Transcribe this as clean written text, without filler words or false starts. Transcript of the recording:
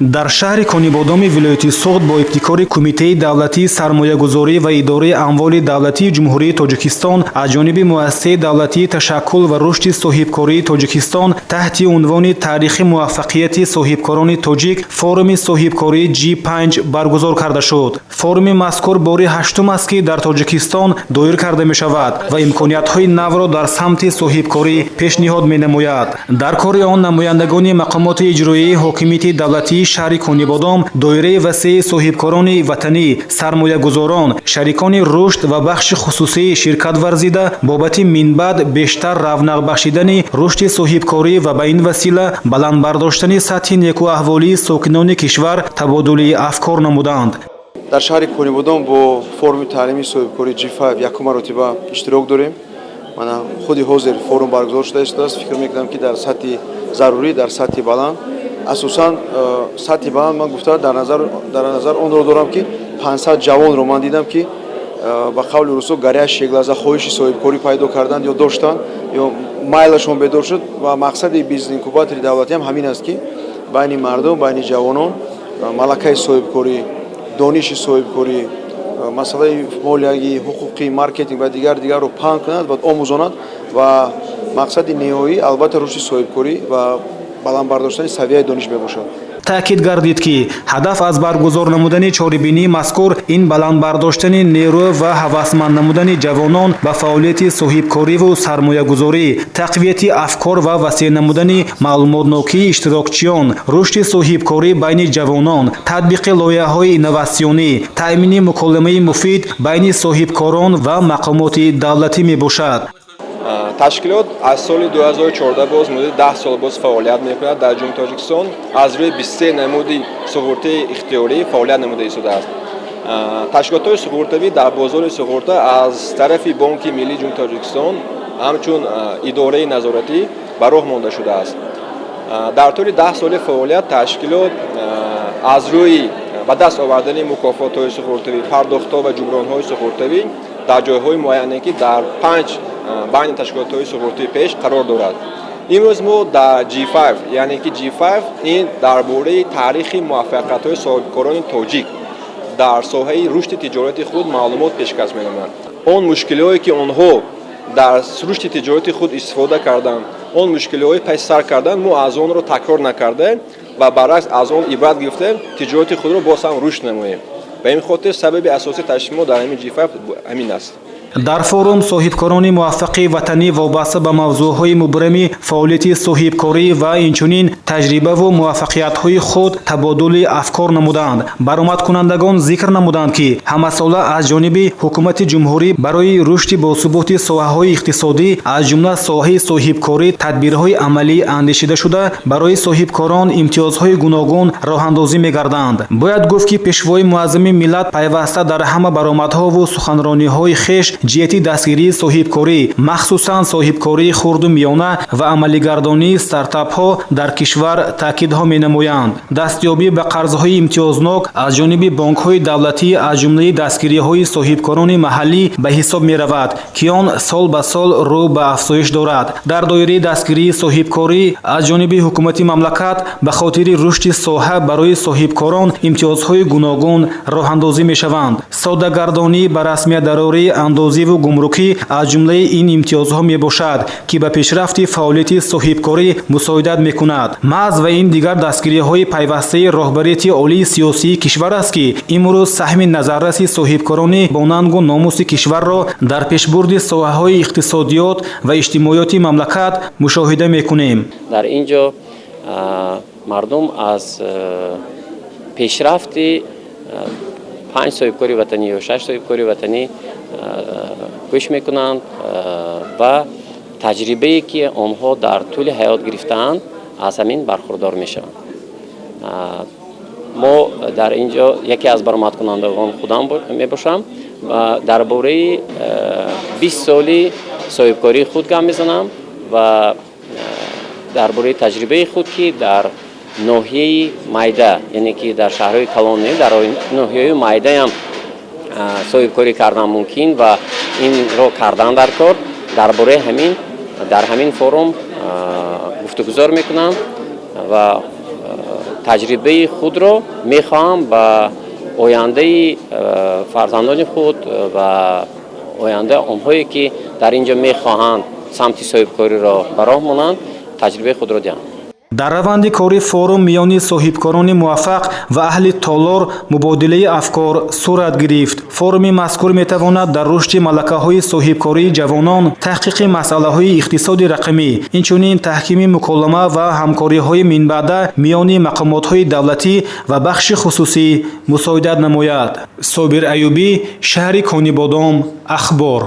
Дар шаҳри Конибодоми вилояти Суғд бо ибтикори Кумитаи давлатии сармоягузорӣ ва идораи амволи давлатии Ҷумҳурии Тоҷикистон аз ҷониби Муассисаи давлатии ташаккул ва рушди соҳибкории Тоҷикистон таҳти унвони «Таърихи муваффақияти соҳибкорони тоҷик» форуми соҳибкории G5 баргузор карда шуд. Форуми мазкур бори ҳаштум аст, ки дар Тоҷикистон доир карда мешавад ва имкониятҳои навро дар самти соҳибкорӣ пешниҳод менамояд. Дар кори он намояндагони мақомоти иҷроияи ҳокимияти давлатии шаҳри Конибодом, доираи васеи соҳибкорони ватанӣ, сармоягузорон, шарикони рушд ва бахши хусусӣ ширкат варзида, бобати минбаъд бештар равнақ бахшидани рушди соҳибкорӣ ва ба ин васила баланд бардоштани сатҳи некӯаҳволии сокинони кишвар табодули афкор намуданд. Дар шаҳри Конибодом бо форуми таълимии соҳибкорӣ G5 якум маротиба иштирок дорем. Мана, худи ҳозир форум баргузор шуда истодааст. Фикр мекунам, ки дар сатҳи зарурӣ, дар сатҳи баланд, асосан сатҳи баланд ман гуфта дар назар онро дорам, ки 500 ҷавонро ман дидам, ки ба қавли русо горящие глаза, хоҳиши соҳибкорӣ пайдо карданд ё доштанд, ё майлашон бедор шуд. Ва мақсади бизнес-инкубатори давлатиам ҳамин аст, ки байни мардум, байни ҷавонон малакаи соҳибкорӣ, дониши соҳибкорӣ, масъалаи молиявӣ, ҳуқуқӣ, маркетинг ва дигар дигарро паҳн кунад ва омӯзонад. Ва мақсади ниҳоӣ, албатта, рушди соҳибкорӣ ва баланд бардоштани савияи дониш мебошад. Таъкид гардид, ки ҳадаф аз баргузор намудани чорабинии мазкур ин баланд бардоштани нерӯ ва ҳавасманд намудани ҷавонон ба фаъолияти соҳибкориву сармоягузорӣ, тақвияти афкор ва васеъ намудани маълумотнокии иштирокчиён, рушди соҳибкорӣ байни ҷавонон, татбиқи лоиҳаҳои инноватсионӣ, таъмини муколамаи муфид байни соҳибкорон ва мақомоти давлатӣ мебошад. Ташкилот аз соли 2014 боз муддати 10 сол боз фаъолият мекунад. Дар Ҷумҳурии Тоҷикистон аз рӯи 23 намуди суғуртаи ихтиёрӣ фаъолият намуда истодааст. Ташкилотҳои суғуртавӣ дар бозори суғурта аз тарафи Бонки миллии Ҷумҳурии Тоҷикистон ҳамчун идораи назоратӣ ба роҳ монда шудааст. Дар тӯли 10 соли фаъолият ташкилот аз рӯи ба даст овардани мукофотҳои суғуртавӣ, пардохтҳо ва ҷубронҳои суғуртавӣ дар ҷойҳои муайяне, ки дар панҷ байни ташкилотҳои суғуртавӣ пеш қарор дорад. Имрӯз мо дар G5, яъне ки G5 ин дар бораи таърихи муваффақиятҳои соҳибкорони тоҷик дар соҳаи рушди тиҷорати худ маълумот пешкаш менамояд. Он мушкилиҳое, ки онҳо дар рушди тиҷорати худ истифода карданд, он мушкилиҳои паси сар карданд, мо аз онро такрор накарда ва баръакс аз он ибрат гирифта, тиҷорати худро боз ҳам рушд намоем. Ба ин хотир сабаби асосии ташкили мо дар ҳамин G5 ҳамин аст. Дар форум соҳибкорони муваффақи ватанӣ вобаста ба мавзӯъҳои мубрами фаъолияти соҳибкорӣ ва инчунин таҷрибаву муваффақиятҳои худ табодули афкор намуданд. Баромадкунандагон зикр намуданд, ки ҳамасола аз ҷониби ҳукумати ҷумҳурӣ барои рушди босуботи соҳаҳои иқтисодӣ, аз ҷумла соҳаи соҳибкорӣ, тадбирҳои амалӣ андешида шуда, барои соҳибкорон имтиёзҳои гуногун роҳандозӣ мегарданд. Бояд гуфт, ки Пешвои муаззами миллат пайваста дар ҳама баромадҳову суханрониҳои хеш ҷиҳати дастгирии соҳибкорӣ, махсусан соҳибкории хурду миёна ва амалигардонии стартапҳо дар кишвар таъкидҳо менамоянд. Дастёбӣ ба қарзҳои имтиёзнок аз ҷониби бонкҳои давлатӣ аз ҷумлаи дастгириҳои соҳибкорони маҳаллӣ ба ҳисоб меравад, ки он сол ба сол рӯ ба афзоиш дорад. Дар доираи дастгирии соҳибкорӣ аз ҷониби ҳукумати мамлакат ба хотири рушди соҳа барои соҳибкорон имтиёзҳои гуногун роҳандозӣ мешаванд. Соддагардонӣ, ба расмият дарории андозиву гумрукӣ аз ҷумлаи ин имтиёзҳо мебошад, ки ба пешрафти фаъолияти соҳибкорӣ мусоидат мекунад. Маҳз ва ин дигар дастгириҳои пайвастаи роҳбарияти олии сиёсии кишвар аст, ки имрӯз саҳми назарраси соҳибкорони бонангу номуси кишварро дар пешбурди соҳаҳои иқтисодиёт ва иҷтимоиёти мамлакат мушоҳида мекунем. Дар ин ҷо мардум аз пешрафти панҷ соҳибкори ватанӣ ё шаш соҳибкори ватанӣ гӯш мекунанд ва таҷрибае, ки онҳо дар тӯли ҳаёт гирифтаанд, аз ҳамин бархурдор мешаванд. Мо дар ин ҷо яке аз баромадкунандагон худам мебошам ва дар бораи 20 соли соҳибкории худ гап мезанам ва дар бораи таҷрибаи худ, ки дар ноҳияи майда, яъне ки дар шаҳрҳои калон не, дар ноҳияҳои майдаям соҳибкорӣ кардан мумкин ва инро кардан дар кор. Дар бораи ҳамин дар ҳамин форум гуфтугузор мекунам ва Таҷрибаи худро мехоҳам ба ояндаи фарзандони худ ва оянда онҳое ки дар ин ҷо мехоҳанд самти соҳибкориро ба роҳ монанд, таҷрибаи худро диҳам. Дар раванди кори форум миёни соҳибкорони муваффақ ва аҳли толор мубодилаи афкор сурат гирифт. Форуми мазкур метавонад дар рушди малакаҳои соҳибкории ҷавонон, таҳқиқи масъалаҳои иқтисоди рақамӣ, инчунин таҳкими муколама ва ҳамкориҳои минбаъда миёни мақомотҳои давлатӣ ва бахши хусусӣ мусоидат намояд. Собир Аюбӣ, шаҳри Конибодом, Ахбор.